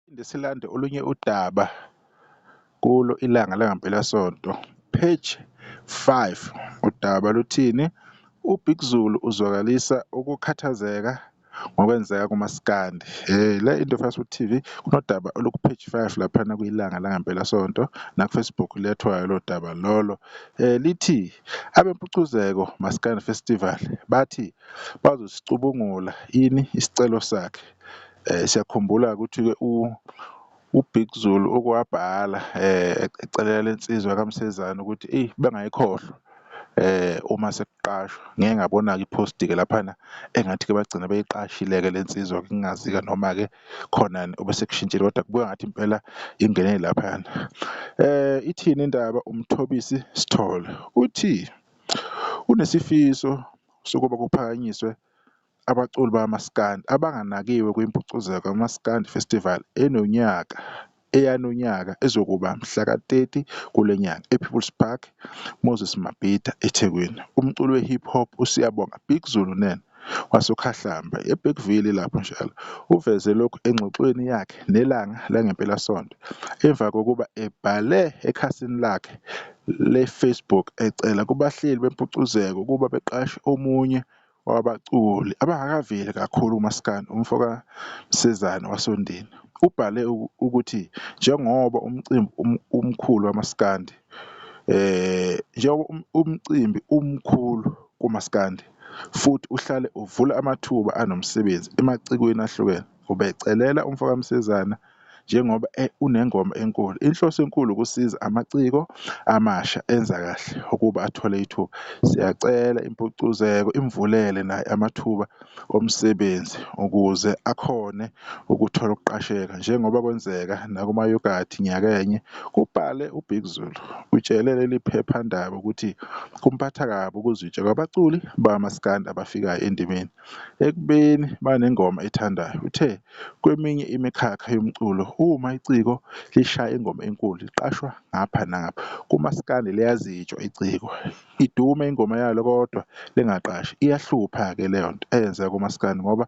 Siphinde silande olunye udaba kulo ilanga langempelasonto, page 5, udaba luthini? UBig Zulu uzwakalisa ukukhathazeka ngokwenzeka kumaskandi. Le into TV kunodaba oluku-page 5 laphana kwiLanga Langempelasonto naku-Facebook liyatholakala lolo daba lolo. Lithi abeMpucuzeko Maskandi Festival bathi bazosicubungula ini isicelo sakhe. Siyakhumbula ukuthi-ke uBig Zulu uke wabhala ecelela le nsizwa kaMsezane ukuthi eyi bengayikhohlwa uma sekuqashwa. Ngike ngabona-ke i-post-ke laphana engathi-ke bagcina beyiqashile-ke le nsizwa-ke ngingazi-ke noma-ke khona obesekushintshile kodwa kubukeka ngathi impela ingene laphayana. Ithini indaba? UMthobisi Sithole uthi unesifiso sokuba kuphakanyiswe abaculi bakamaskandi abanganakiwe kwiMpucuzeko Maskandi Festival enonyaka eyanonyaka ezokuba mhlaka-30 kule nyanga ePeople's Park, Moses Mabhida, eThekwini. Umculi we-hip hop uSiyabonga Big Zulu Nene wasoKhahlamba, eBergville lapho njalo, uveze lokhu engxoxweni yakhe neLANGA Langempelasonto emva kokuba ebhale ekhasini lakhe leFacebook ecela kubahleli beMpucuzeko ukuba beqashe omunye wabaculi abangakaveli kakhulu kumaskandi umfoka Msezane wasoNdini. Ubhale ukuthi njengoba umcimbi umkhulu kamaskandi njengoba umcimbi umkhulu kumaskandi futhi uhlale uvula amathuba anomsebenzi emacikweni ahlukene. Ubecelela umfoka Msezana njengoba unengoma enkulu. Inhloso enkulu ukusiza amaciko amasha enza kahle ukuba athole ithuba. Siyacela impucuzeko imvulele naye amathuba omsebenzi ukuze akhone ukuthola ukuqasheka njengoba kwenzeka nakuMayogathi nyakenye, kubhale uBig Zulu. Utshele leli phephandaba ukuthi kumphatha kabi ukuzitshwa kwabaculi bakamaskandi abafikayo endimeni ekubeni banengoma ethandwayo. Uthe kweminye imikhakha yomculo uma iciko lishaya ingoma enkulu liqashwa ngapha nangapha, kumaskandi liyazitshwa iciko, idume ingoma yalo kodwa lingaqashwa. Iyahlupha-ke leyo nto eyenzeka kumaskandi ngoba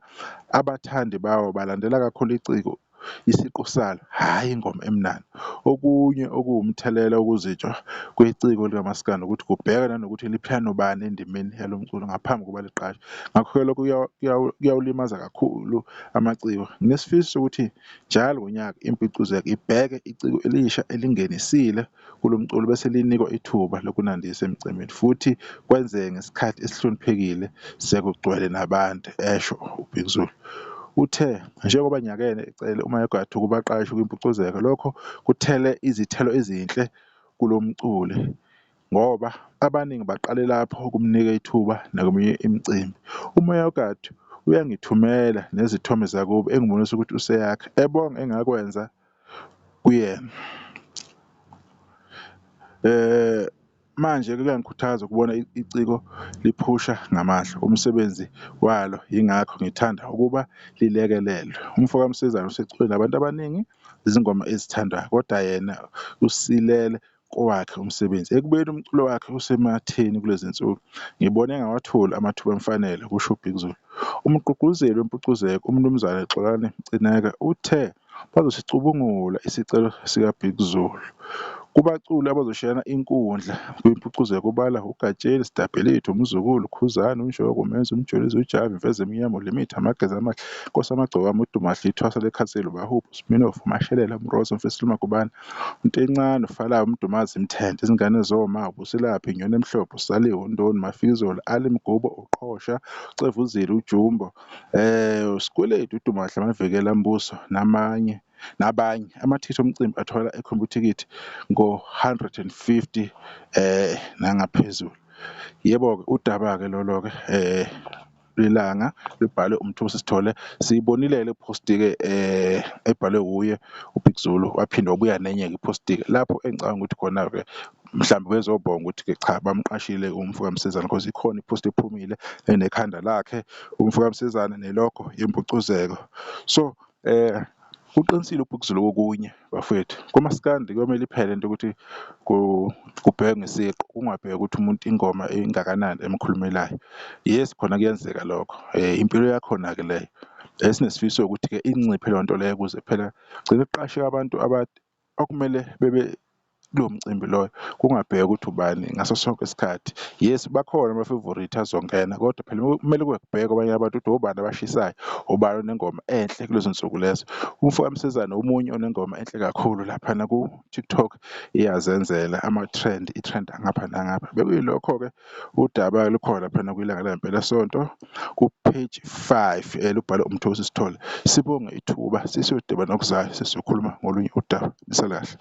abathandi bawo balandela kakhulu iciko isiqu salo, hhayi ingoma emnandi. Okunye okuwumthelela wokuzitshwa kweciko likamaskandi ukuthi kubhekwe nanokuthi liphila nobani endimeni yalo mculo ngaphambi kokuba liqashwe. Ngakho-ke lokho kuyawulimaza kakhulu amaciko. Nginesifiso sokuthi njalo ngonyaka impucuzeko ibheke iciko elisha elingenisile kulo mculo bese linikwa ithuba lokunandisa emcimbini futhi kwenzeke ngesikhathi esihloniphekile sekugcwele nabantu, esho uBig Zulu. Uthe njengoba nyakenye ecele uMayogathi ukuba aqashwe kwiMpucuzeko lokho kuthele izithelo ezinhle kulo mculi ngoba abaningi baqale lapho ukumnika ithuba nakweminye imicimbi. UMayogathi uyangithumela nezithombe zakubo engibonisa ukuthi useyakha, ebonga engakwenza kuyena. Manje-ke kuyangikhuthaza ukubona iciko liphusha ngamandla umsebenzi walo yingakho ngithanda ukuba lilekelelwe. Umfoka Msezane usecule nabantu abaningi izingoma ezithandwayo kodwa yena usilele kowakhe umsebenzi. Ekubeni umculo wakhe usematheni kulezi zinsuku ngibone engawatholi amathuba amfanele, kusho uBig Zulu. Umgqugquzeli weMpucuzeko uMnumzane Xolani Mcineka uthe bazosicubungula isicelo sikaBig Zulu. Kubaculi abazoshayela inkundla kwiMpucuzeko kubalwa uGatsheni, Sidabhelethu, uMzukulu, Khuzani, uNjoko, uMenzi, uMjolozi, uJava, Imfezemnyama, uLimit, Amageza Amahle, Nkosi Yamagcokama, uDumahle, Ithwasa Lekhansela, uBahubhe, uSminofu, uMashelela, uMroza, uMfesi Magubane, uNtencane, uFalayo, uMdumazi, Mthente, Izingane Zoma, Ubuselaphi, Inyoni Emhlophe, uSaliwe, uNdoni, Mafikizolo, Ali Mgubo, uQhosha, uCevuzile, uJumbo, uSikweletu, uDumahle, Amavikela Mbuso namanye nabanye. Amathikithi omcimbi atholakala eKhompyuthikithi ngo-150 nangaphezulu. Yebo-ke udaba-ke lolo-ke lwelanga lubhalwe uMthusi Sithole. Siyibonile-ke le post-ke ebhalwe wuye uBig Zulu waphinde wabuya nenye-ke i-post-ke lapho engicabanga ukuthi khona-ke mhlawumbe bezobonga ukuthi-ke cha bamqashile umfoka Msezane cause ikhona i-post ephumile enekhanda lakhe umfoka Msezane ne-logo yempucuzeko. So uqinisile uBig Zulu kokunye bafowethu, kumaskandi kuyomele iphele lento yokuthi kubhekwe ngesiqu kungabhekwa ukuthi umuntu ingoma ingakanani emkhulumelayo. Yes, khona kuyenzeka lokho impilo yakhona-ke leyo. Esinesifiso ukuthi-ke inciphe leyo nto leyo ukuze phela kugcine kuqasheke abantu okumele bebe kulowo mcimbi loyo kungabhekwa ukuthi ubani ngaso sonke isikhathi. Yes, bakhona ama-favourite azongena kodwa phela kumele kubhekwe abanye abantu ukuthi obani abashisayo, obani onengoma enhle kulezo nsuku lezo. Umfoka Msizane omunye onengoma enhle kakhulu laphana ku-TikTok iyazenzela ama-trend i-trend-a ngapha nangapha. Bekuyilokho-ke udaba-ke lukhona laphana kwiLanga Langempelasonto ku-page 5 lubhalwe uMthokozisi Sithole. Sibonge ithuba sesiyodibana okuzayo sesiyokhuluma ngolunye udaba, nisale kahle.